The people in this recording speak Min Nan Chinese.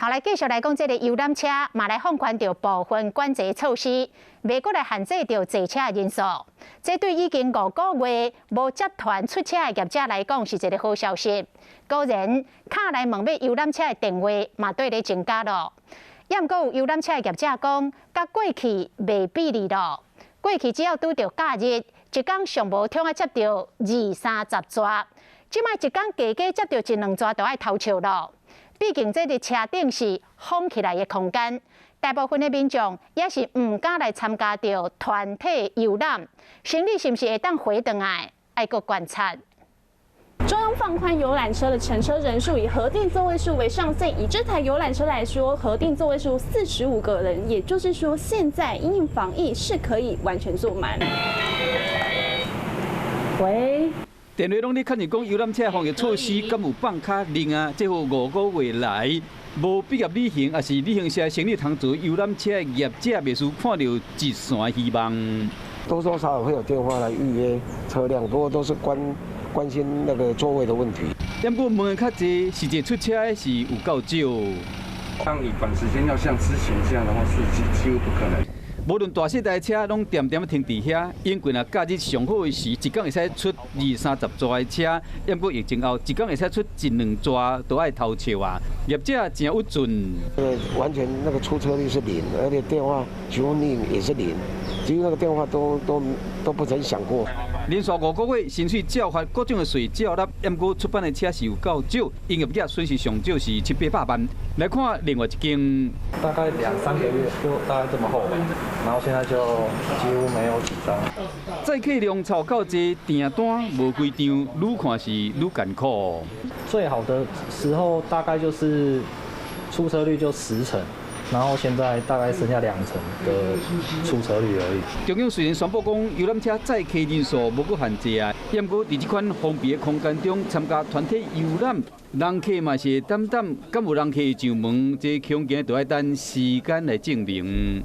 好，來繼續來講，這个遊覽車嘛來放寬著部分管制措施，袂閣來限制著坐車的人數。這對已經5個月無接團出車的業者來講是一个好消息。果然，敲來問欲遊覽車的電話嘛綴咧增加囉。猶毋過有遊覽車的業者講，佮過去袂比擬囉。過去只要拄著假日，一工上無通愛接著二三十逝，這擺一工加加接著一兩逝就愛偷笑囉。畢竟這個車頂是封起來的空間，大部分的民眾也是毋敢來參加著團體遊覽，生意是毋是會當回轉來，愛閣觀察。中央放寬遊覽車的乘車人數，以核定座位數為上限。以這台遊覽車來說，核定座位數45個人，也就是說，現在因應防疫是可以完全坐滿。喂。電話攏咧確認講遊覽車防疫措施敢有放較靈啊？這予5個月來無畢業旅行，抑是旅行社生意通做遊覽車業者，袂輸看著一線希望。多多少少會有電話來預約車輛，不過都是關心那個座位的問題。不過問的較濟，實際出車的是有夠少。當你短時間要像之前這樣的話，是幾乎不可能。無論大細台車攏恬恬停佇遐，永過若假日上好的時，一工會使出二三十逝的車。毋過疫情後，一工會使出一兩逝都愛偷笑啊！業者誠鬱卒。完全那個出車率是零，而且電話詢問率也是零，幾乎那個電話都不曾響過。連續5個月薪水照發，各種的稅照納，毋過出版的車是有夠少，營業額損失上少是七八百萬。來看另外一間，大概兩三個月就大概這麼厚吧，然後現在就幾乎沒有幾張。載客量湊夠濟，訂單無幾張，愈看是愈艱苦。最好的時候大概就是出車率就10成。然後現在大概剩下2成的出車率而已。中央雖然宣布講遊覽車載客人數無閣限制啊，毋過佇這款封閉的空間中參加團體遊覽，人客嘛是會膽膽，敢有人客上門，這恐驚都愛等時間來證明。